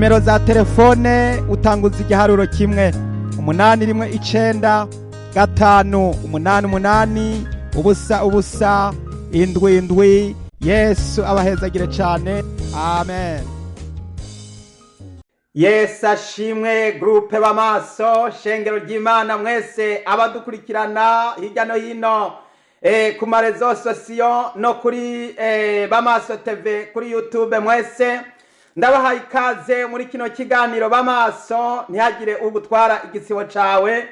Nimero za telefone utanguza igiharuro 1 8 1 9 5 8 8 0 0 7 7. Yesu abahezagire cyane. Amen. Yesu ashimwe. Groupe Bamaso, shengero ry'Imana mwese abadukurikirana hirya no hino ku ma réseaux sociaux no kuri Bamaso TV kuri YouTube, mwese ndabahaye ikaze muri kino kiganiro Bamaso. Ntihagire ugutwara igisibo cawe.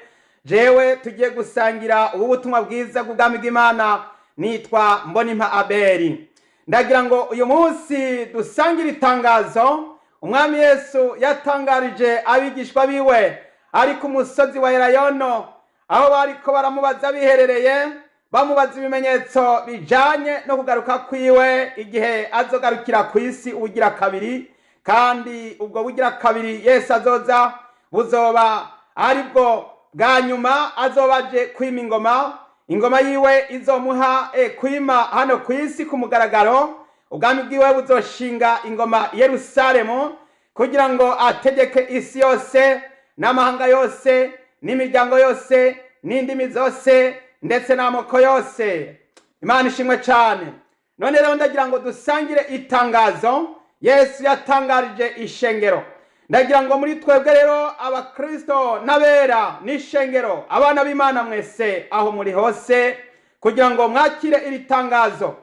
Jewe tugiye gusangira ubu butumwa bwiza bw'ubwami bw'Imana nitwa Mbonimpa Aberi. Ndagira ngo uyu munsi dusangire itangazo Umwami Yesu yatangarije abigishwa biwe ari ku musozi wa Elayono, aho bariko baramubaza biherereye, bamubaza ibimenyetso bijanye no kugaruka kwiwe, igihe azogarukira ku isi ubugira kabiri. Kandi ubwo bugira kabiri Yesu azoza buzoba aribwo bwa nyuma azoba aje kwima ingoma. Ingoma yiwe izomuha kwima hano ku isi ku mugaragaro. Ubwami bwiwe buzoshinga ingoma i Yerusalemu kugira ngo ategeke isi yose n'amahanga yose n'imiryango yose n'indimi zose ndetse n'amoko yose. Imana ishimwe cyane. None rero ndagira ngo dusangire itangazo Yesu yatangarije ishengero. Ndagira ngo muri twebwe rero abakristo n'abera n'ishengero, abana b'Imana mwese aho muri hose, kugira ngo mwakire iri tangazo.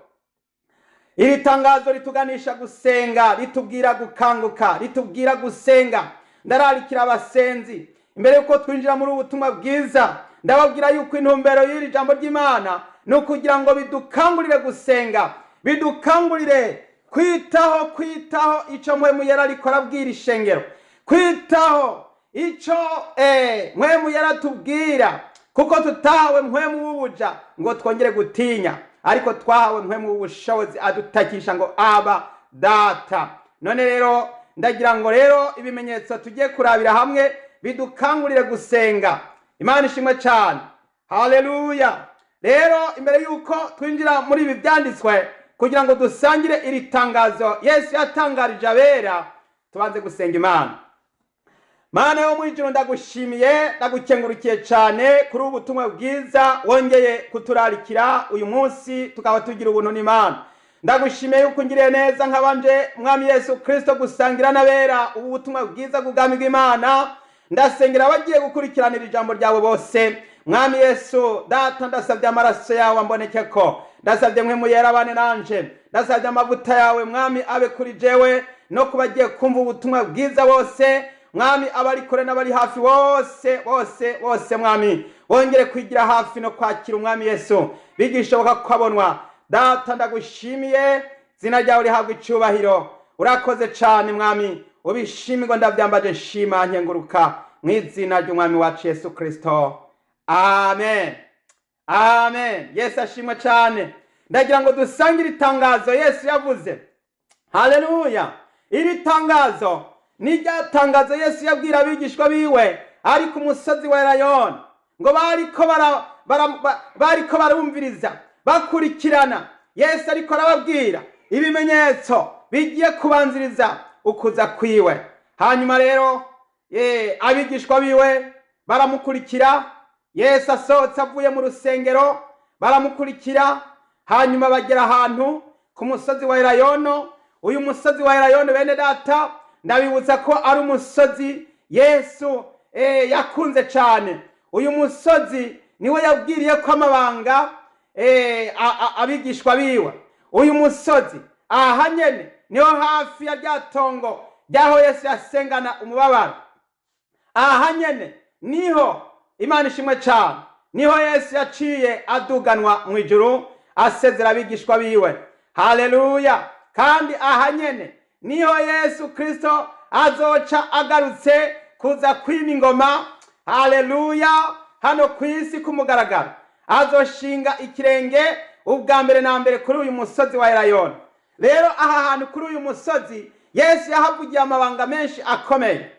Iri tangazo rituganisha gusenga, ritubwira gukanguka, ritubwira gusenga. Ndararikira abasenzi imbere yuko twinjira muri ubu butumwa bwiza. Ndababwira yuko intumbero y'iri jambo ry'Imana ni ukugira ngo bidukangurire gusenga, bidukangurire kwitaho ico Mpwemu Yera ariko arabwira ishengero, kwitaho ico Mpwemu Yera atubwira, kuko tutahawe Mpwemu w'ubuja ngo twongere gutinya, ariko twahawe Mpwemu w'ubushobozi adutakisha ngo aba data. None rero ndagira ngo rero ibimenyetso tugiye kurabira hamwe bidukangurire gusenga. Imana ishimwe cyane. Haleluya. Rero imbere yuko twinjira muri ibi byanditswe kugira ngo dusangire iri tangazo Yesu yatangarije abera, tubanze gusenga Imana. Mana yo mu ijuru, ndagushimiye, ndagukengurukiye cyane kuri ubu butumwa bwiza wongeye kuturarikira uyu munsi, tukaba tugira ubuntu n'Imana. Ndagushimiye yuko ungiriye neza nk'abanje Mwami Yesu Kristo gusangira n'abera ubu butumwa bwiza bw'ubwami bw'Imana. Ndasengera abagiye gukurikiranira ijambo ryabo bose. Mwami Yesu Data, ndasabye amaraso yawe amboneke ko, ndasabye Mpwemu Yera abane nanje, ndasabye amavuta yawe Mwami abe kuri jewe no kubagiye kumva ubutumwa bwiza bose. Mwami, abari kure n'abari hafi bose bose bose, Mwami, wongere kwigira hafi no kwakira Umwami Yesu bigishoboka ko abonwa. Data, ndagushimiye, zina ryawe rihabwa icyubahiro. Urakoze cyane Mwami, ubishimirwa. Ndabyambaje nshima nkenguruka mu izina ry'Umwami wacu Yesu Kristo. Amen, amen. Yesu ashimwe cyane. Ndagira ngo dusangire itangazo Yesu yavuze. Haleluya. Iri tangazo ni rya tangazo Yesu yabwira abigishwa biwe ari ku musozi wa Elayono, ngo bariko barumviriza, bakurikirana Yesu ariko arababwira ibimenyetso bigiye kubanziriza ukuza kwiwe. Hanyuma rero abigishwa biwe baramukurikira. Yesu asohotse avuye mu rusengero baramukurikira, hanyuma bagera ahantu ku musozi wa Elayono. Uyu musozi wa Elayono, bene data, ndabibutsa ko ari umusozi Yesu yakunze cyane. Uyu musozi niwe yabwiriye ko amabanga abigishwa biwe. Uyu musozi aha nyene niho hafi ya rya tongo ryaho Yesu yasengana umubabaro. Aha nyene niho, Imana ishimwe cyane, niho Yesu yaciye aduganwa mu ijuru asezera abigishwa biwe. Haleluya. Kandi aha nyene niho Yesu Kristo azoca agarutse kuza kwima ingoma. Haleluya. Hano ku isi ku mugaragaro azoshinga ikirenge ubwa mbere na mbere kuri uyu musozi wa Elayono. Rero aha hantu kuri uyu musozi Yesu yahavugiye amabanga menshi akomeye.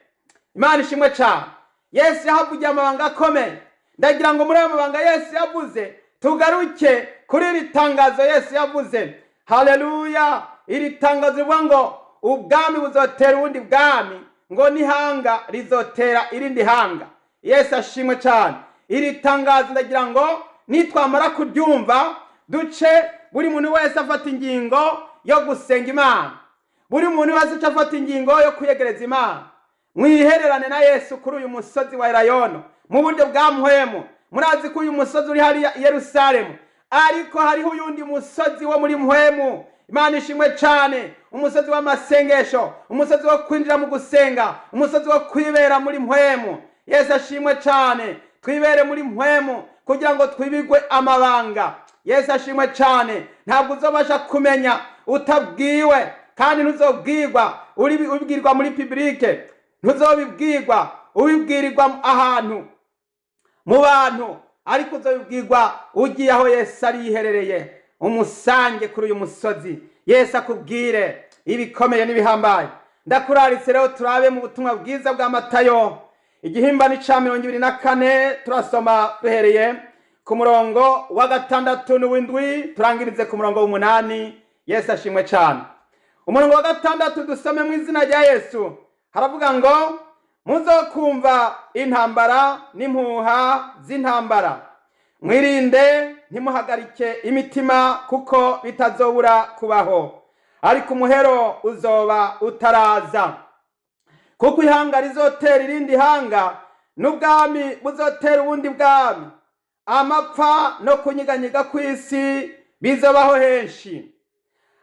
Imana ishimwe cyane. Yesu yahavugiye amabanga akomeye. Ndagira ngo muri ayo mabanga Yesu yavuze tugaruke kuri iri tangazo Yesu yavuze. Haleluya. Iri tangazo rivuga ngo ubwami buzotera ubundi bwami, Ngo n'ihanga rizotera irindi hanga. Yesu ashimwe cyane. Iri tangazo ndagira ngo nitwamara kuryumva duce buri muntu wese afata ingingo yo gusenga Imana, buri muntu wese aca afata ingingo yo kwiyegereza Imana, mwihererane na Yesu kuri uyu musozi wa Elayono mu buryo bwa mpwemu. Murazi ko uyu musozi uri hariya i Yerusalemu, ariko hariho uyundi musozi wo muri mpwemu. Imana ishimwe cyane. Umusozi w'amasengesho, umusozi wo kwinjira mu gusenga, umusozi wo kwibera muri mpwemu. Yesu ashimwe cyane. Twibere muri mpwemu kugira ngo twibigwe amabanga. Yesu ashimwe cyane. Ntabwo uzobasha kumenya utabwiwe, kandi ntuzobwirwa ubibwirwa muri publike, ntuzobibwirwa ubibwirirwa ahantu mu bantu, ariko uzobibwirwa ugiye aho Yesu ari yiherereye, umusange kuri uyu musozi, Yesu akubwire ibikomeye n'ibihambaye. Ndakuraritse rero turabe mu butumwa bwiza bwa Matayo igihimba ni ca 24, turasoma duhereye ku murongo wa 6 n'uw'indwi, turangirize ku murongo w'umunani. Yesu ashimwe cyane. Umurongo wa 6 dusome mu izina rya Yesu. Haravuga ngo muzokumva intambara n'impuha z'intambara, mwirinde ntimuhagarike imitima, kuko bitazobura kubaho, ariko umuhero uzoba utaraza. Kuko ihanga rizotera irindi hanga, n'ubwami buzotera ubundi bwami, amapfa no kunyiganyiga kw'isi bizobaho henshi,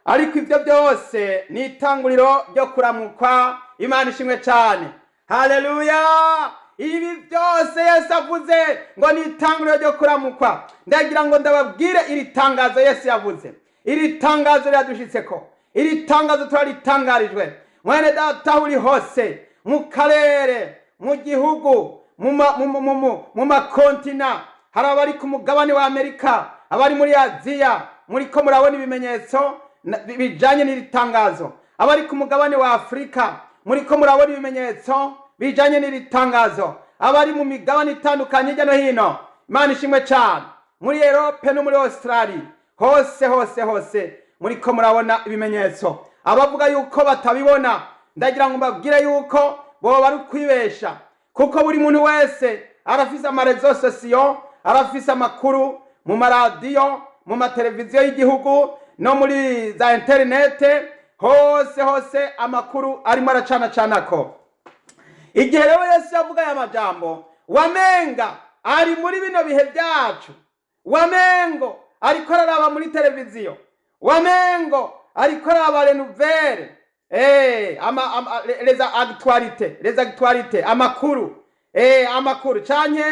ariko ibyo byose ni itanguriro ryo kuramukwa. Imana ishimwe cyane. Haleluya. Ibi byose Yesu avuze ngo ni itanguriro ryo kuramukwa. Ndagira ngo ndababwire iri tangazo Yesu yavuze. Iri tangazo riradushitseko, iri tangazo turaritangarijwe. Mwene data uri hose, mu karere, mu gihugu, mu makontina, hari abari ku mugabane wa Amerika, abari muri Aziya, muriko murabona ibimenyetso bijanye n'iri tangazo. Abari ku mugabane wa Afurika, muriko murabona ibimenyetso bijanye n'iri tangazo. Abari mu migabane itandukanye hirya no hino, Imana ishimwe cyane, muri Europe no muri Australia, hose hose hose muriko murabona ibimenyetso. Abavuga yuko batabibona, ndagira ngo mbabwire yuko boba bari kwibesha, kuko buri muntu wese arafise amarezo sosiyo, arafise amakuru mu maradiyo, mu mateleviziyo y'igihugu no muri za interinete, hose hose amakuru arimo aracanacanako. Igihe rero Yesu yavuga aya majambo, wamenga ari muri bino bihe byacu, wamengo ariko araraba muri televiziyo, wamengo ariko araba renuvere, les actualités, les actualités, amakuru, amakuru canke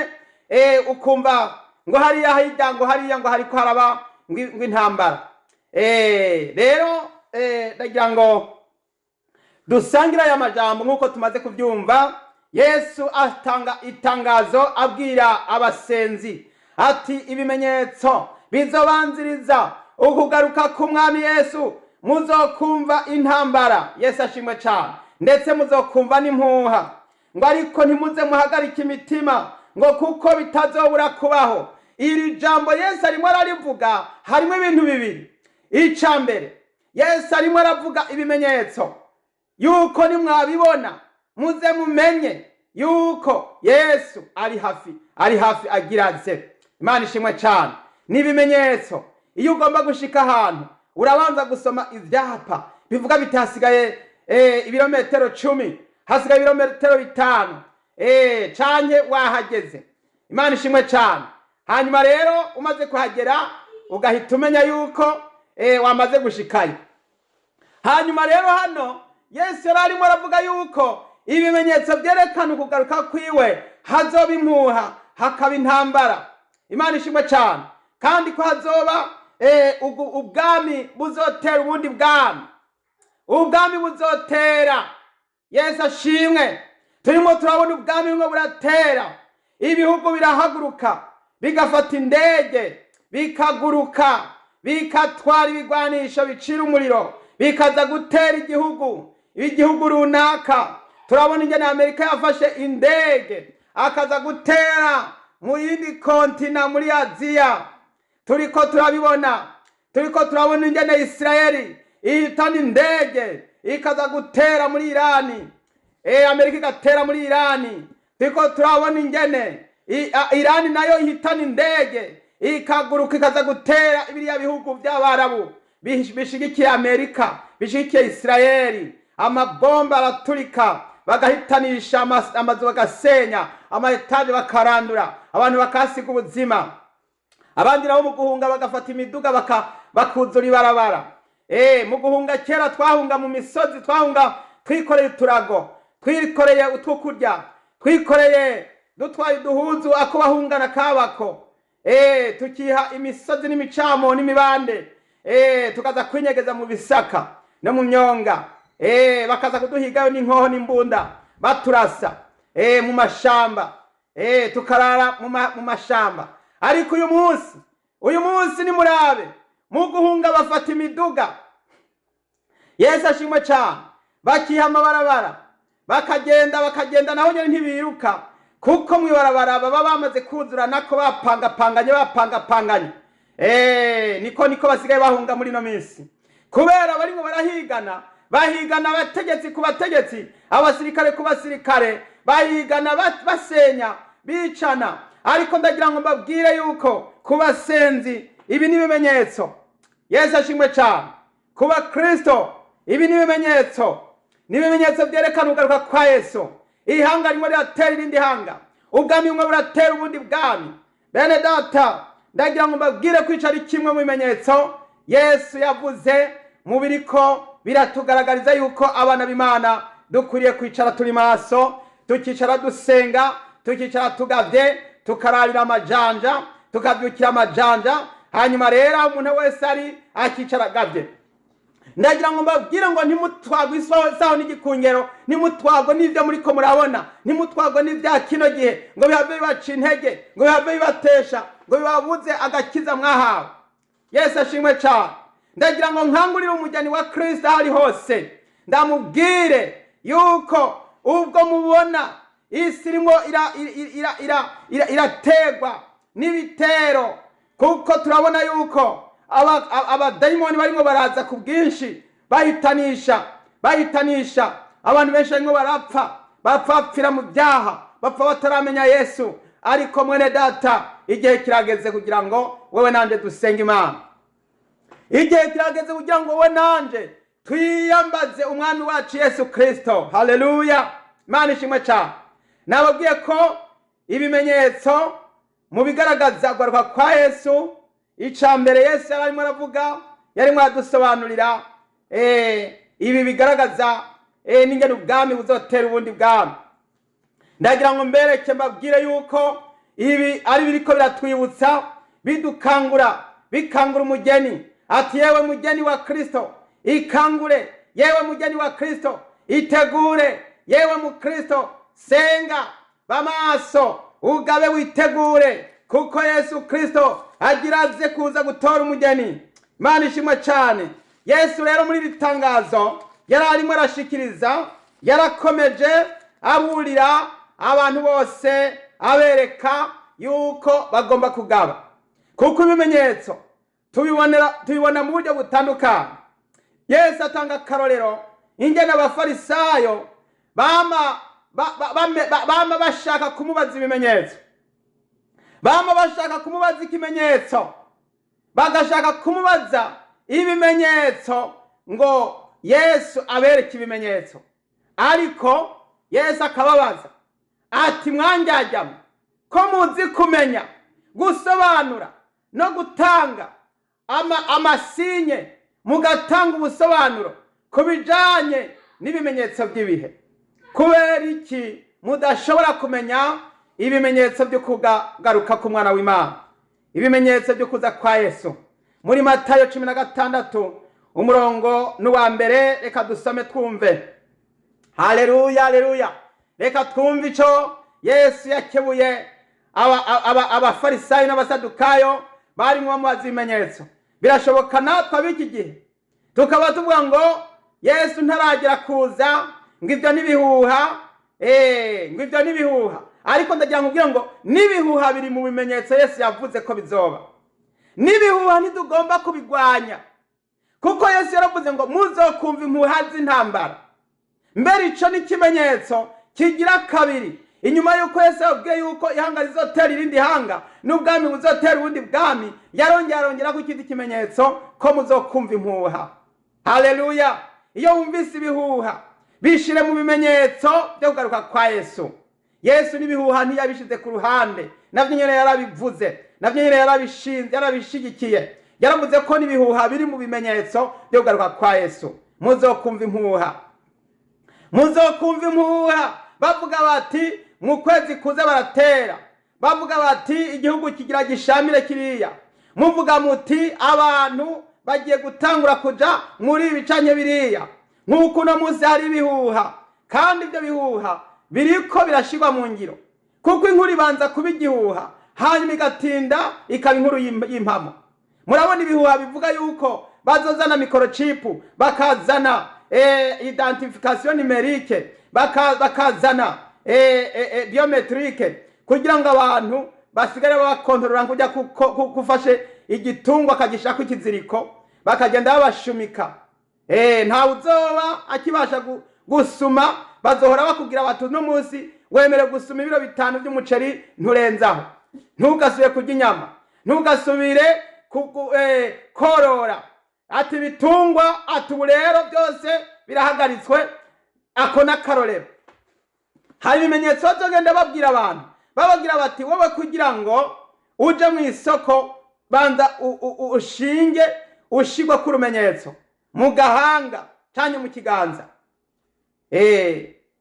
ukumva ngo hariya hirya, ngo hariya ngo hariko haraba ngo intambara. Rero ndagira ngo dusangira aya majambo nk'uko tumaze kubyumva. Yesu atanga itangazo abwira abasenzi ati ibimenyetso bizobanziriza ukugaruka k'umwami Yesu, muzokumva intambara. Yesu ashimwe cyane. Ndetse muzokumva n'impuha, ngo ariko ntimuze muhagarike imitima, ngo kuko bitazobura kubaho. Iri jambo Yesu arimo ararivuga harimo ibintu bibiri. Icya mbere, Yesu arimo aravuga ibimenyetso yuko nimwabibona muze mumenye yuko Yesu ari hafi, ari hafi agiraze. Imana ishimwe cyane. Ni ibimenyetso. Iyo ugomba gushika ahantu urabanza gusoma ivyapa bivuga biti hasigaye ibirometero 10, hasigaye ibirometero 5, canke wahageze. Imana ishimwe cyane. Hanyuma rero umaze kuhagera ugahita umenya yuko wamaze gushikayo. Hanyuma rero hano Yesu yari arimo aravuga yuko ibimenyetso byerekana ukugaruka kwiwe hazoba impuha, hakaba intambara. Imana ishimwe cyane. Kandi ko hazoba ubwami buzotera ubundi bwami, ubwami buzotera. Yesu ashimwe. Turimo turabona ubwami bumwe buratera, ibihugu birahaguruka bigafata indege bikaguruka bikatwara ibigwanisho bicira umuriro, bikaza gutera igihugu runaka. Turabona ingene Amerika yafashe indege akaza gutera mu yindi kontina muri Aziya. Turiko turabibona. Turiko turabona ingene Israeli ihitana indege ikaza gutera muri Irani. Amerika igatera muri Irani. Turiko turabona ingene Irani nayo ihitana indege ikaguruka ikaza gutera biriya bihugu by'Abarabu bishigikiye Amerika, bishigikiye Isirayeli. Amabomba araturika, bagahitanisha amazu, bagasenya ama étages, bakarandura abantu, bakahasiga ubuzima. Abandi nabo mu guhunga bagafata imiduga, bakuzura ibarabara. Mu guhunga kera twahunga mu misozi, twahunga twikoreye uturago, twikoreye utwo kurya, twikoreye, dutwaye uduhuzu, ako bahungana kabako. Tukiha imisozi n'imicamo n'imibande, tukaza kwinyegeza mu bisaka no mu myonga. Bakaza kuduhigayo n'inkoho n'imbunda, baturasa mu mashamba, tukarara mu mashamba. Ariko uyu munsi nimurabe, mu guhunga bafata imiduga, Yesu ashimwe cyane, bakiha amabarabara, bakagenda, bakagenda. Naho nyine ntibiruka, kuko mu ibarabara baba bamaze kuzura nako, bapangapanganye, bapangapanganye. Niko basigaye bahunga muri ino minsi, kubera barimo barahigana, bahigana abategetsi ku bategetsi, abasirikare ku basirikare, bahigana, basenya, bicana. Ariko ndagira ngo mbabwire yuko ku basenzi ibi ni ibimenyetso. Yesu ashimwe cyane. Ku bakristo ibi ni ibimenyetso, ni ibimenyetso byerekana ugaruka kwa Yesu. Ihanga rimwe riratera irindi hanga, ubwami bumwe buratera ubundi bwami. Bene data, ndagira ngo mbabwire ko ico ari kimwe mu bimenyetso Yesu yavuze mu biriko biratugaragariza yuko abana b'Imana dukwiriye kwicara turi maso, tukicara dusenga, tukicara tugavye, tukararira amajanja, tukavyukira amajanja. Hanyuma rero aho umuntu wese ari akicara agavye. Ndagira ngo mbabwire ngo ntimutwagwe isaho n'igikungero, ntimutwagwe n'ibyo muriko murabona, ntimutwagwe n'ibya kino gihe ngo bihave bibaca intege, ngo bihave bibatesha, ngo bibabuze agakiza mwahawe. Yesu ashimwe cyane. Ndagira ngo nkangurire umugeni wa Kristo aho ari hose, ndamubwire yuko ubwo mubona isi irimo irategwa n'ibitero, kuko turabona yuko abadayimoni barimo baraza ku bwinshi, bahitanisha, bahitanisha abantu benshi, barimo barapfa, bapfapfira mu byaha, bapfa bataramenya Yesu. Ariko mwene data, igihe kirageze kugira ngo wowe nanje dusenge Imana. Igihe kirageze kugira ngo wowe nanje twiyambaze Umwami wacu Yesu Kristo. Haleluya, Imana ishimwe cyane. Nababwiye ko ibimenyetso mu bigaragaza kugaruka kwa Yesu, icya mbere Yesu yari arimo aravuga, yarimo aradusobanurira ibi bigaragaza n'ingene ubwami buzotera ubundi bwami. Ndagira ngo mbereke, mbabwire yuko ibi ari biriko biratwibutsa, bidukangura, bikangura umugeni, ati: "Yewe mugeni wa Kristo, ikangure. Yewe mugeni wa Kristo, itegure. Yewe mukristo, senga, bamaso, ugabe, witegure, kuko Yesu Kristo agira aze kuza gutora umugeni." Imana ishimwe cyane. Yesu rero muri iri tangazo yari arimo arashikiriza, yarakomeje aburira abantu bose, abereka yuko bagomba kugaba, kuko ibimenyetso tubibona mu buryo butandukanye. Yesu atanga akarorero ingene Abafarisayo bama bashaka kumubaza ibimenyetso, bama bashaka kumubaza ikimenyetso, bagashaka kumubaza ibimenyetso ngo Yesu abereke ibimenyetso. Ariko Yesu akababaza ati: "Mwanjyajyamo, ko muzi kumenya gusobanura no gutanga ama signes, mugatanga ubusobanuro ku bijanye n'ibimenyetso by'ibihe, kubera iki mudashobora kumenya ibimenyetso byo kugaruka k'Umwana w'Imana, ibimenyetso byo kuza kwa Yesu?" Muri Matayo 16, umurongo n'uwa mbere, reka dusome twumve. Haleluya, haleluya. Reka twumve ico Yesu yakebuye Abafarisayo n'Abasadukayo barimo bamubaza ibimenyetso. Birashoboka natwe ab'iki gihe tukaba tuvuga ngo Yesu ntaragera kuza, ngo ibyo n'ibihuha, ngo ibyo n'ibihuha. Ariko ndagira ngo ubwire ngo n'ibihuha biri mu bimenyetso Yesu yavuze ko bizoba. N'ibihuha ntitugomba kubigwanya, kuko Yesu yaravuze ngo muzokumva impuha z'intambara. Mbere ico ni ikimenyetso kigira kabiri inyuma y'uko Yesu yabwiye yuko ihanga rizotera irindi hanga n'ubwami buzotera ubundi bwami, yarongera arongera ko ikindi kimenyetso ko muzokumva impuha. Haleluya! Iyo wumvise ibihuha, bishire mu bimenyetso byo kugaruka kwa Yesu. Yesu n'ibihuha ntiyabishize ku ruhande, navyo nyene yarabivuze, navyo nyene yarabishinze, yarabishigikiye. Yaravuze ko n'ibihuha biri mu bimenyetso byo kugaruka kwa Yesu. Muzokumva impuha, muzokumva impuha bavuga bati mu kwezi kuza baratera, bavuga bati igihugu kigira gishamire kiriya, muvuga muti abantu bagiye gutangura kuja muri ibi canke biriya. Nk'uko uno munsi hari ibihuha, kandi ibyo bihuha biriko birashirwa mu ngiro, kuko inkuru ibanza kuba igihuha hanyuma igatinda ikaba inkuru y'impamo. Murabona ibihuha bivuga yuko bazozana microchip, bakazana identification numérique, bakazana biométrique, kugira ngo abantu basigare babakontorora kujya kufashe igitungwa akagishirako ikiziriko, bakagenda babashumika. Ntawe uzoba akibasha gusuma. Bazohora bakubwira bati uno munsi wemerewe gusuma ibiro 5 by'umuceri, nturenzaho, ntugasubire kurya inyama, ntugasubire korora, ati ibitungwa, ati ubu rero byose birahagaritswe. Ako n'akarorero. Hari ibimenyetso bazogenda babwira abantu, bababwira bati wowe kugira ngo uje mu isoko banza ushinge ushigwe ku rumenyetso mu gahanga canke mu kiganza.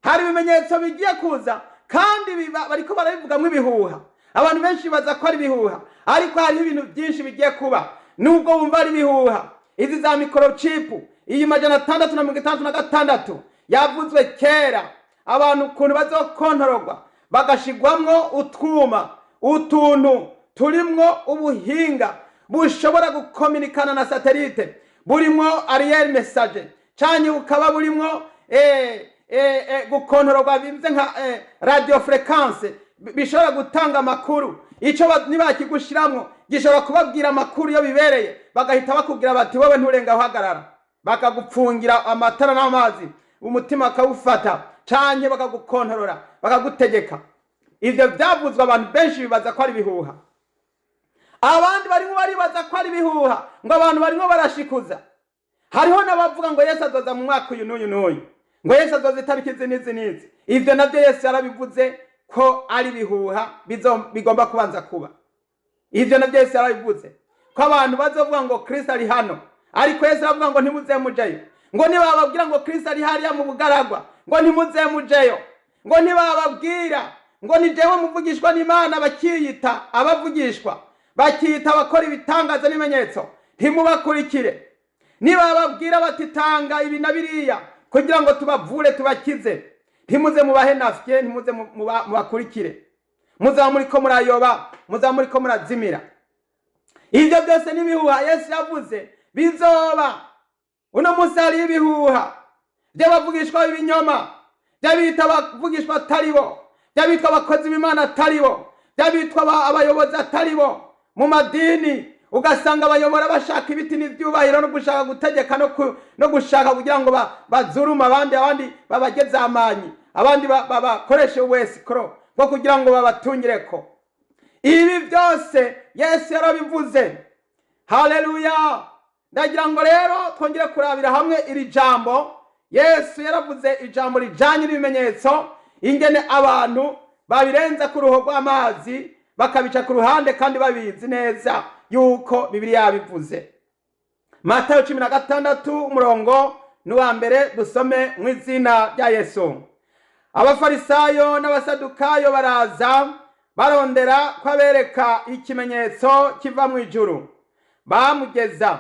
Hari ibimenyetso bigiye kuza, kandi bariko barabivugamwo ibihuha. Abantu benshi baza ko ari ibihuha, ariko hariho ibintu byinshi bigiye kuba nubwo wumva ari ibihuha. Izi za microchip, iyi 666 yavuzwe kera, abantu ukuntu bazokontororwa bagashigwamwo utwuma, utuntu turimwo ubuhinga bushobora gukominikana na satellite, burimwo arrière message, canke bukaba burimwo gukontororwa bimeze nka radio fréquence, bishobora gutanga amakuru. Ico nibakigushiramwo gishobora kubabwira amakuru iyo bibereye, bagahita bakubwira bati wowe nturenga uhagarara, bakagupfungira amatara n'amazi, umutima akawufata, canke bakagukontorora bakagutegeka. Ivyo vyavuzwe, abantu benshi bibaza ko ari ibihuha, abandi barimo baribaza ko ari ibihuha, ngo abantu barimo barashikuza. Hariho n'abavuga ngo Yesu azoza mu mwaka uyu n'uyu n'uyu, ngo Yesu azoza itariki izi n'izi n'izi. Ivyo navyo Yesu yarabivuze ko ari ibihuha bigomba kubanza kuba. Ivyo navyo Yesu yarabivuze ko abantu bazovuga ngo Kristo ari hano, ariko Yesu aravuga ngo ntimuze mujeyo. Ngo nibababwira ngo Kristo ari hariya mu bugaragwa, ngo ntimuze mujeyo. Ngo nibababwira ngo ni jewe muvugishwa n'Imana, bakiyita abavugishwa, bakiyita abakora ibitangaza n'ibimenyetso, ntimubakurikire. Nibababwira bati tanga ibi na biriya kugira ngo tubavure tubakize, ntimuze mubahe nafye, ntimuze mubakurikire. Muzaba muriko murayoba, muzaba muriko murazimira. Ivyo byose n'ibihuha Yesu yavuze bizoba. Uno munsi hari ibihuha by'abavugishwa b'ibinyoma, by'abita abavugishwa atari bo, by'abitwa abakozi b'Imana atari bo, by'abitwa abayobozi atari bo. Mu madini ugasanga abayobora bashaka ibiti n'ivyubahiro no gushaka gutegeka no gushaka kugira ngo bazurume abandi, abandi babageze amanyi, abandi bakoreshe ubuesikoro bwo kugira ngo babatungireko. Ibi byose Yesu yarabivuze. Haleluya! Ndagira ngo rero twongere kurabira hamwe iri jambo. Yesu yaravuze ijambo rijanye n'ibimenyetso, ingene abantu babirenza ku ruho rw'amazi bakabica ku ruhande kandi babizi neza yuko Bibiliya yabivuze. Matayo 16 umurongo n'uwa mbere, dusome mu izina rya Yesu. Abafarisayo n'abasadukayo baraza barondera ko abereka ikimenyetso kiva mu ijuru. Bamugeza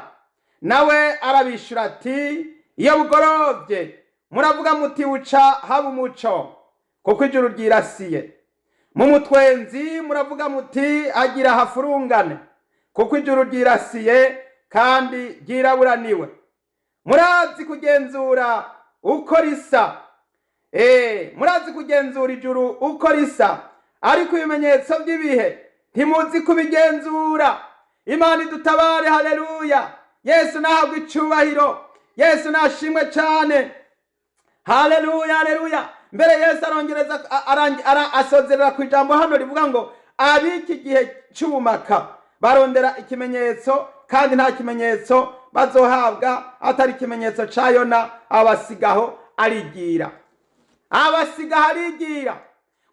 nawe arabishura ati iyo bugorovye muravuga muti uca haba umuco, kuko ijuru ryirasiye. Mu mutwenzi muravuga muti agira hafurungane, kuko ijuru ryirasiye kandi ryiraburaniwe. Murazi kugenzura uko risa. Murazi kugenzura ijuru uko risa, ariko ibimenyetso by'ibihe ntimuzi kubigenzura. Imana idutabare. Haleluya! Yesu nahabwe icubahiro, Yesu nashimwe cyane. Haleluya, haleluya. Mbere Yesu arongereza asozerera ku ijambo hano rivuga ngo ab'iki gihe cy'ubumaka barondera ikimenyetso, kandi nta kimenyetso bazohabwa atari ikimenyetso ca Yona. Abasigaho arigira, abasigaho arigira.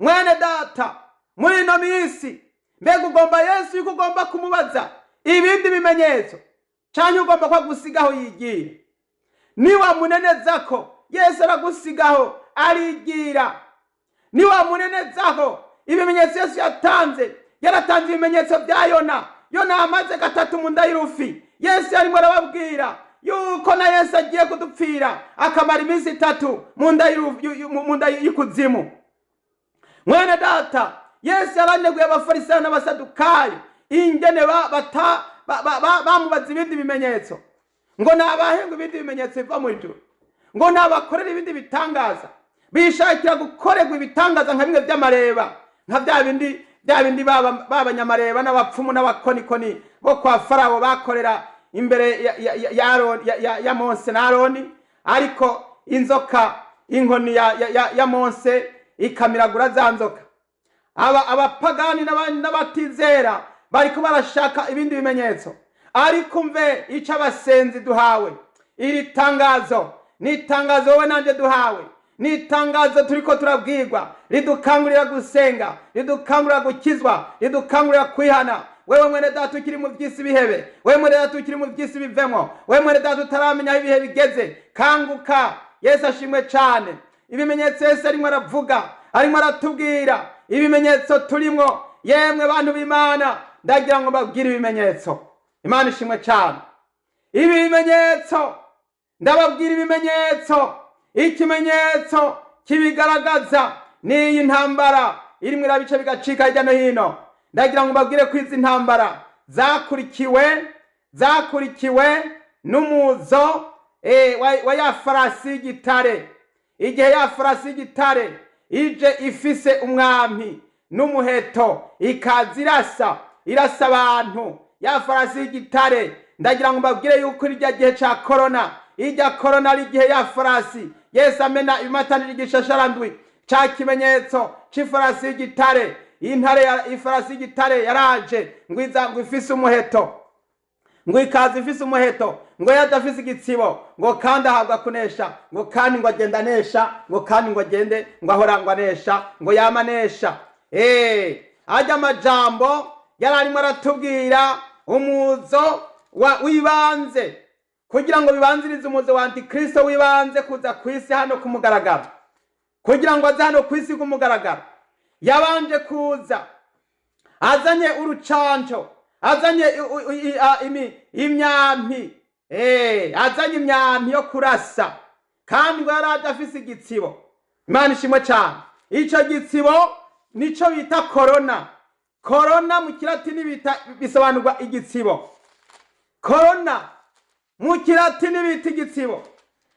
Mwene data, muri ino minsi mbega ugomba Yesu yuko ugomba kumubaza ibindi bimenyetso, canke ugomba ko agusigaho yigira? Niwamuneneza ko Yesu aragusigaho arigira. Niwamunenezaho ibimenyetso Yesu yatanze, yaratanze ibimenyetso bya Yona. Yona amaze gatatu mu nda y'urufi. Yesu yarimo arababwira yuko na Yesu agiye kudupfira, akamara iminsi 3 mu nda y'ikuzimu. Mwene data, Yesu yaraneguye abafarisayo n'abasadukayo ingene bamubaza ibindi bimenyetso, ngo nabahe ngo ibindi bimenyetso biva mu ijuru, ngo nabakorere ibindi bitangaza. Bishakira gukorerwa ibitangaza nka bimwe by'amareba, nka bya bindi b'abanyamareba n'abapfumu n'abakonikoni bo kwa Farawo bakorera imbere ya Mose na Aroni, ariko inzoka, inkoni ya Mose ikamiragura za nzoka. Aba abapagani n'abatizera bariko barashaka ibindi bimenyetso, ariko mve ico abasenzi duhawe. Iri tangazo ni itangazo wowe nanje duhawe, ni itangazo turiko turabwirwa, ridukangurira gusenga, ridukangurira gukizwa, ridukangurira kwihana. Wewe mwene data ukiri mu by'isi bihebe, wewe mwene data ukiri mu by'isi bivemo, wewe mwene data utaramenya aho ibihe bigeze, kanguka. Yesu ashimwe cane. Ibimenyetso Yesu arimo aravuga, arimo aratubwira ibimenyetso turimwo. Yemwe bantu b'Imana, ndagira ngo mbabwire ibimenyetso. Imana ishimwe cane. Ibi bimenyetso ndababwira, ibimenyetso, ikimenyetso kibigaragaza ni iyi ntambara irimwo irabice bigacika hirya no hino. Ndagira ngo mbabwire ko izi ntambara zakurikiwe n'umuzo wa ya farasi y'igitare. Igihe ya farasi y'igitare ije ifise umwampi n'umuheto, ikaza irasa abantu, ya farasi y'igitare, ndagira ngo mbabwire yuko irya gihe ca korona, irya korona ari igihe ya farasi Yesu amena ibimatanira igishasharandwi, ca kimenyetso c'ifarasi y'igitare. Intare ya ifarasi y'igitare yaraje ngo iza ngo ifise umuheto, ngo ikaza ifise umuheto, ngo yaje afise igitsibo, ngo kandi ahabwa kunesha, ngo kandi ngo agenda anesha, ngo kandi ngo agende ngo ahora ngo anesha, ngo yama anesha. Ajya amajambo yari arimo aratubwira umuzo w'ibanze, kugira ngo bibanzirize umuzo wa antikristo w'ibanze kuza ku isi hano ku mugaragaro. Kugira ngo aze hano ku isi ku mugaragaro, yabanje kuza azanye urucanco, azanye imyampi, azanye imyampi yo kurasa, kandi ngo yaraje afise igitsibo. Imana ishimwe cane. Ico gitsibo nico bita korona. Korona mu kilatini bita, bisobanurwa igitsibo. Korona mu kilatini bita igitsibo.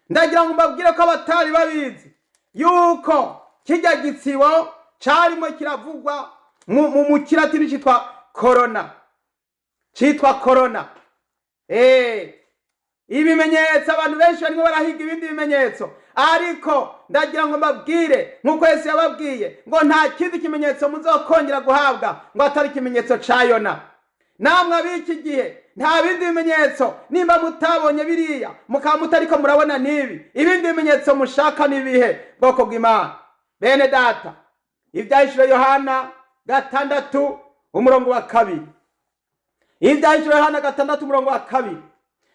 Ndagira ngo mbabwire ko abatari babizi yuko kirya gitsibo carimo kiravugwa mu kilatini citwa korona, citwa korona. Ibimenyetso, abantu benshi barimo barahiga ibindi bimenyetso, ariko ndagira ngo mbabwire nk'uko Yesu yababwiye ngo nta kindi kimenyetso muzokongera guhabwa ngo atari ikimenyetso ca Yona. Namwe ab'iki gihe, nta bindi bimenyetso. Nimba mutabonye biriya, mukaba mutariko murabona n'ibi, ibindi bimenyetso mushaka n'ibihe, bwoko bw'Imana, bene data? Ibyahishuriwe Yohana 6 umurongo wa 2. Ibyahishuriwe Yohana 6 umurongo wa 2: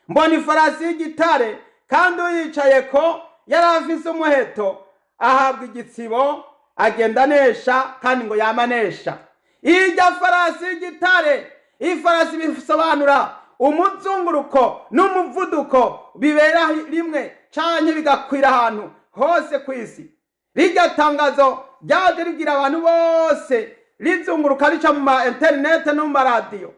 mbona ifarasi y'igitare, kandi uyicaye ko yari afise umuheto, ahabwa igitsibo, agenda anesha, kandi ngo yama anesha. Irya farasi y'igitare, ifarasi bisobanura umuzunguruko n'umuvuduko bibera rimwe canke bigakwira ahantu hose ku isi. Rirya tangazo ryaje ribwira abantu bose, rizunguruka rica mu ma interinete no mu maradiyo.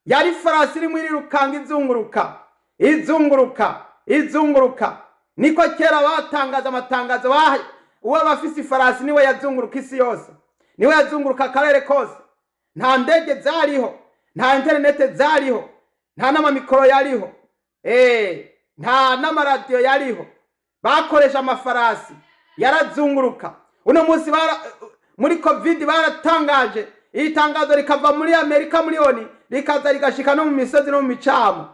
Yari farasi irimo irirukanga, izunguruka, izunguruka, izunguruka. Niko kera batangaza amatangazo, uwo abafise ifarasi niwe yazunguruka isi yose, niwe yazunguruka akarere kose. Nta ndege zariho, nta interinete zariho, nta n'amamikoro yariho, nta n'amaradiyo yariho. Bakoresha amafarasi, yarazunguruka. Uno munsi muri COVID baratangaje, iri tangazo rikava muri Amerika muri ONU, rikaza rigashika no mu misozi no mu micamo.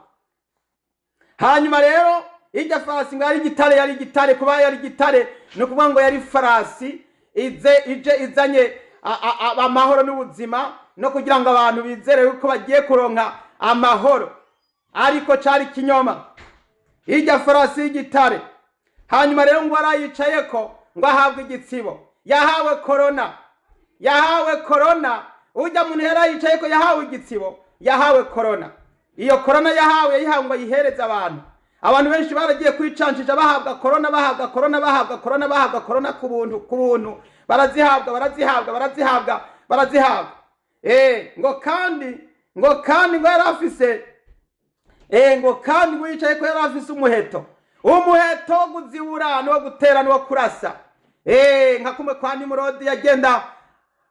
Hanyuma rero irya farasi ngo yari igitare, yari igitare. Kuba yari igitare ni ukuvuga ngo yari farasi ize ije izanye amahoro n'ubuzima, no kugira ngo abantu bizere yuko bagiye kuronka amahoro, ariko cari kinyoma. Irya farasi y'igitare, hanyuma rero ngo arayicayeko ngo ahabwe igitsibo, yahawe korona, yahawe korona. Ujya muntu yarayicayeko yahawe igitsibo, yahawe korona. Iyo korona yahawe, yayihawe ngo ayihereze abantu. Abantu benshi baragiye kwicancisha, bahabwa korona, bahabwa korona, bahabwa korona, bahabwa korona ku buntu, ku buntu barazihabwa, barazihabwa, barazihabwa, barazihabwa. Ngo kandi ngo yari afise, ngo kandi ngo yicaye ko yari afise umuheto, umuheto wo kuzibura n'uwo gutera n'uwo kurasa, nka kumwe kwa Nimurodi yagenda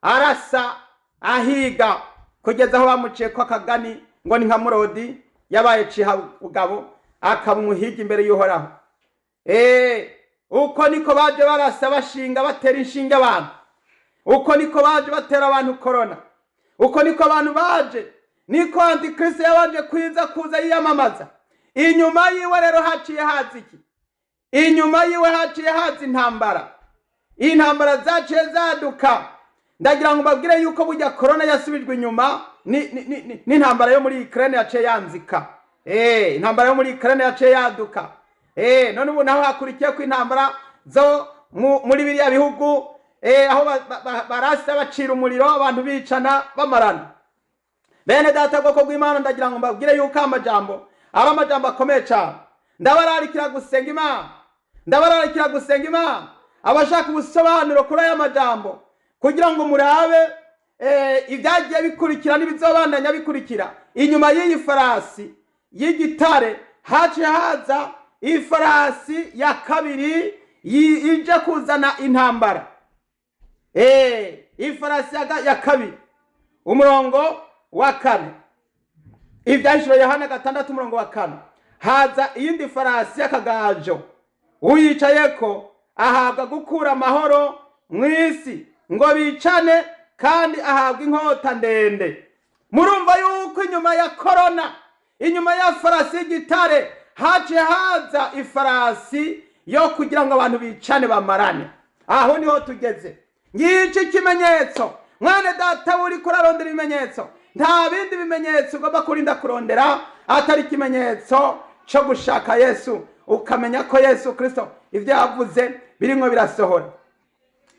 arasa ahiga kugeza aho bamuciye ko akagani ngo ni nka Murodi yabaye cihabugabo, akaba umuhigi imbere y'Uhoraho. Uko niko baje barasa, bashinga, batera inshinge abantu. Uko niko baje batera abantu korona. Uko niko abantu baje, niko Antikristo yabanje kwiza kuza yiyamamaza. Inyuma yiwe rero haciye haza iki? Inyuma yiwe haciye haza intambara, intambara zaciye zaduka. Ndagira ngo mbabwire yuko burya korona yasubijwe inyuma n'intambara yo muri Ukraine yaciye yanzika. Intambara yo muri Ukraine yaciye yaduka. None ubu naho hakurikiye ko intambara zo muri biriya bihugu, aho barasa, bacira umuriro abantu, bicana, bamarana. Bene data, bwoko bw'Imana, ndagira ngo mbabwire yuko amajambo ari amajambo akomeye cyane. Ndabararikira gusenga Imana, ndabararikira gusenga Imana. Abashaka ubusobanuro kuri aya majambo, kugira ngo murabe ibyagiye bikurikira n'ibizobandanya bikurikira inyuma y'iyi farasi y'igitare, haciye haza ifarasi ya kabiri ije kuzana intambara. Ifarasi ya kabiri, umurongo wa 4, Ibyahishuriwe Yohana 6, umurongo wa 4: haza iyindi farasi y'akagajo, uyicayeko ahabwa gukura amahoro mu isi ngo bicane, kandi ahabwa inkota ndende. Murumva yuko inyuma ya korona, inyuma ya farasi y'igitare, haciye haza ifarasi yo kugira ngo abantu bicane, bamarane. Aho niho tugeze. Ngiki ikimenyetso. Mwana data, uri kurarondera ibimenyetso, nta bindi bimenyetso ugomba kurinda kurondera atari ikimenyetso cyo gushaka Yesu, ukamenya ko Yesu Kristo ibyo yavuze birimwo birasohora,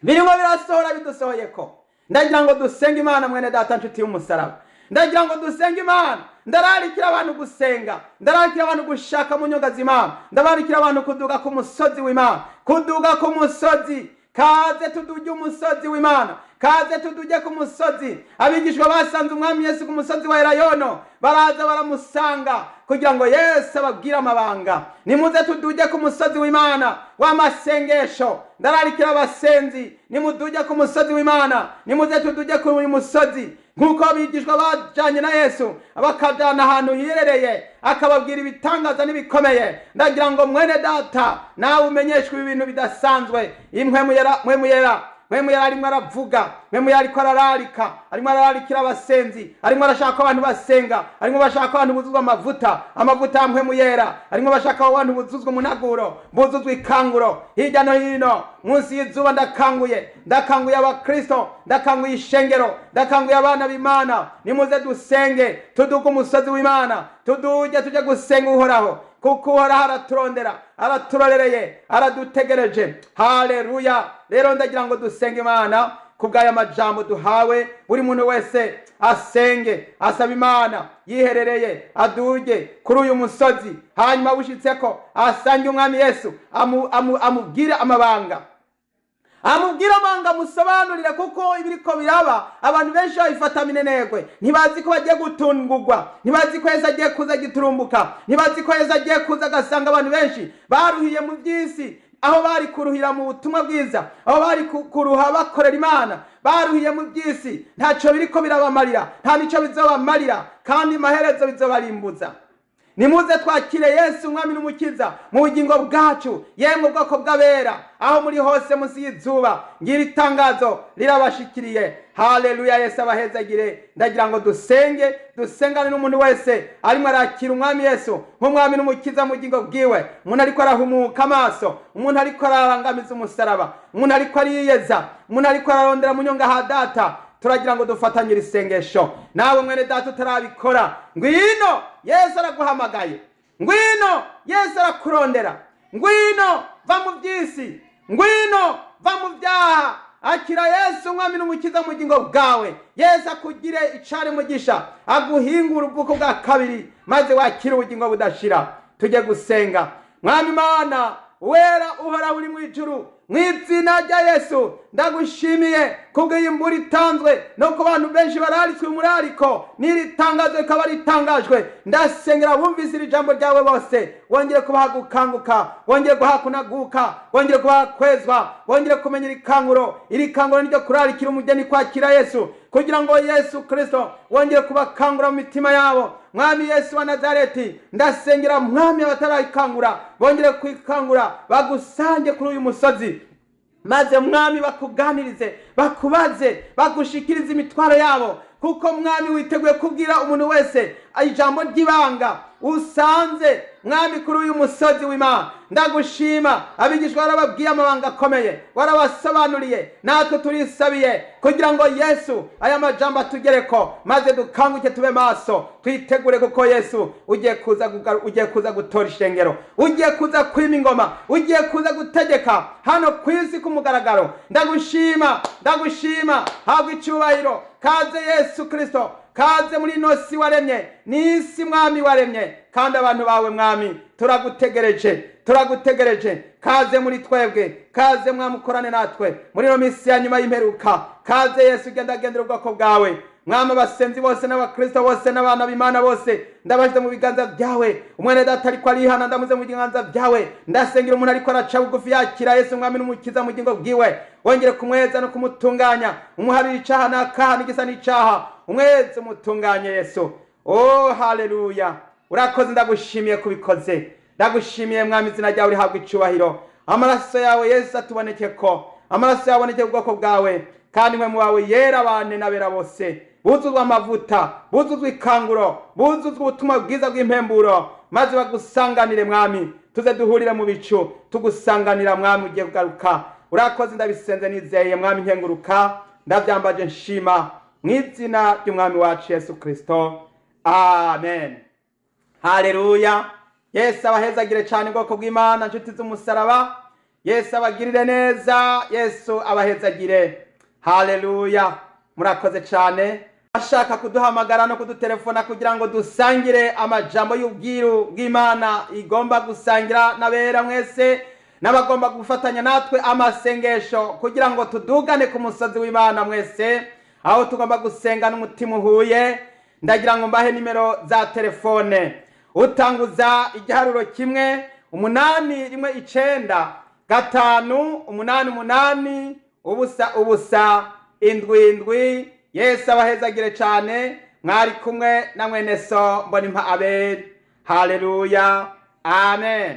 birimwo birasohora, bidusohoye ko. Ndagira ngo dusenge Imana. Mwene data, nshuti y'umusaraba, ndagira ngo dusenge Imana. Ndararikira abantu gusenga, ndararikira abantu gushaka mu nyonga z'Imana, ndabarikira abantu kuduga ku musozi w'Imana, kuduga ku musozi. Kaze tuduge umusozi w'Imana, kaze tuduge ku musozi. Abigishwa basanze umwami Yesu ku musozi wa Elayono, baraza baramusanga kugira ngo Yesu ababwire amabanga. Nimuze tuduge ku musozi w'Imana w'amasengesho. Ndararikira abasenzi, nimuduge ku musozi w'Imana, nimuze tuduge ku uyu musozi nk'uko abigishwa bajanye na Yesu, bakajana ahantu hirereye, akababwira ibitangaza n'ibikomeye. Ndagira ngo mwene data nawe umenyeshwe ibi bintu bidasanzwe. Impwemu yera, Mpwemu Yera, Mpwemu Yera arimo aravuga, Mpwemu Yera ariko arararika, arimo arararikira abasenzi, arimo arashaka ko abantu basenga, arimo bashaka ko abantu buzuzwa amavuta, amavuta ya Mpwemu Yera, arimo bashaka ko abantu buzuzwa umunaguro, buzuzwa ikanguro hirya no hino munsi y'izuba. Ndakanguye, ndakanguye abakristo, ndakanguye ishengero, ndakanguye abana b'Imana. Nimuze dusenge, tuduge umusozi w'Imana, tuduge tujye gusenga Uhoraho, kuko Uhoraho araturondera, araturorereye, aradutegereje. Haleluya! Rero ndagira ngo dusenge Imana kubw'aya majambo duhawe. Buri muntu wese asenge, asaba Imana yiherereye, aduge kuri uyu musozi, hanyuma bushitseko asange umwami Yesu, amubwire amabanga, amubwire amabanga, amusobanurire, kuko ibiriko biraba abantu benshi babifata minenegwe. Ntibazi ko bagiye gutungurwa, ntibazi ko Yesu agiye kuza giturumbuka, ntibazi ko Yesu agiye kuza agasanga abantu benshi baruhiye mu by'isi, aho bari kuruhira mu butumwa bwiza, aho bari kuruha bakorera Imana. Baruhiye mu by'isi, ntacyo biriko birabamarira, nta nico bizobamarira, kandi maherezo bizobarimbuza. Nimuze twakire Yesu umwami n'umukiza mu bugingo bwacu. Yemwe ubwoko bw'abera, aho muri hose munsi y'izuba, ngira itangazo rirabashikiriye. Haleluya! Yesu abahezagire. Ndagira ngo dusenge, dusengane n'umuntu wese arimo arakira umwami Yesu nk'umwami n'umukiza mu bugingo bwiwe. Umuntu ariko arahumuka amaso, umuntu ariko ararangamiza umusaraba, umuntu ariko ariyeza, umuntu ariko ararondera munyonga ha data, turagira ngo dufatanye iri sengesho. Nawe mwene data utarabikora, ngwino, Yesu araguhamagaye. Ngwino, Yesu arakurondera. Ngwino, va mu by'isi. Ngwino, va mu byaha. Akira Yesu umwami n'umukiza mu bugingo bwawe. Yesu akugire icari mugisha, aguhingure ubwoko bwa kabiri, maze wakire ubugingo budashira. Tujye gusenga. Mwami Imana wera, uhoraho uri mu ijuru, mu izina rya Yesu ndagushimiye kubw'iyi mbura itanzwe no ku bantu benshi bararitswe umurariko n'iri tangazo rikaba ritangajwe. Ndasengera bumvise iri jambo ryawe bose, wongere kubaha gukanguka, wongere guha kunaguka, wongere kubaha kwezwa, wongere kumenya iri kanguro. Iri kanguro niryo kurarikira umugeni kwakira Yesu, kugira ngo Yesu Kristo wongere kubakangura mu mitima yabo. Mwami Yesu wa Nazareti, ndasengera mwami abatarayikangura bongere kwikangura, bagusange kuri uyu musozi, maze mwami bakuganirize, bakubaze, bagushikirize imitwaro yabo, kuko mwami witeguye kubwira umuntu wese ijambo ry'ibanga usanze mwami kuri uyu musozi w'Imana. Ndagushima, abigishwa warababwiye amabanga akomeye, warabasobanuriye. Natwe turisabiye kugira ngo Yesu aya majambo atugereko, maze dukanguke, tube maso, twitegure, kuko Yesu ugiye kuza ugiye kuza gutora ishengero, ugiye kuza kwima ingoma, ugiye kuza gutegeka hano ku isi ku mugaragaro. Ndagushima, ndagushima, habwa icyubahiro. Kaze Yesu Kristo, kaze muri ino si waremye, ni isi mwami waremye, kandi abantu bawe mwami turagutegereje, turagutegereje. Kaze muri twebwe, kaze mwami ukorane natwe muri ino minsi ya nyuma y'imperuka. Kaze Yesu, ugendagendera ubwoko bwawe mwami. Abasenzi bose n'abakristo bose n'abana b'Imana bose ndabashyize mu biganza byawe. Umwene data ariko arihana, ndamuze mu biganza byawe. Ndasengera umuntu ariko araca bugufi yakira Yesu umwami n'umukiza mu bugingo bwiwe, wongere kumweza no kumutunganya, umuharire icaha n'akaha n'igisa n'icaha, umweze umutunganye Yesu. Oh, haleluya! Urakoze, ndagushimiye kubikoze. Ndagushimiye mwami, izina ryawe rihabwa icubahiro. Amaraso yawe Yesu atuboneke, ko amaraso yawe aboneke ku bwoko bwawe, kandi mwe mu bawe yera abane n'abera bose, buzuzwa amavuta, buzuzwa ikanguro, buzuzwa ubutumwa bwiza bw'impemburo, maze bagusanganire mwami, tuze duhurire mu bicu tugusanganira mwami ugiye kugaruka. Urakoze, ndabisenze nizeye mwami, nkenguruka, ndabyambaje nshima, mu izina ry'umwami wacu Yesu Kristo, amen. Haleluya! Yesu abahezagire cyane, ubwoko bw'Imana, inshuti z'umusaraba. Yesu abagirire neza, Yesu abahezagire. Haleluya! Murakoze cyane. Ashaka kuduhamagara no kudutelefona kugira ngo dusangire amajambo y'ubwiru bw'Imana igomba gusangira n'abera mwese, n'abagomba gufatanya natwe amasengesho kugira ngo tudugane ku musozi w'Imana mwese, aho tugomba gusenga n'umutima uhuye, ndagira ngo mbahe nimero za telefone. Utanguza igiharuro 1 8 1 9 5 8 8 0 0 7 7. Yesu abahezagire cyane. Mwari kumwe na mwene so Mbonimpa Abeli. Haleluya, amen.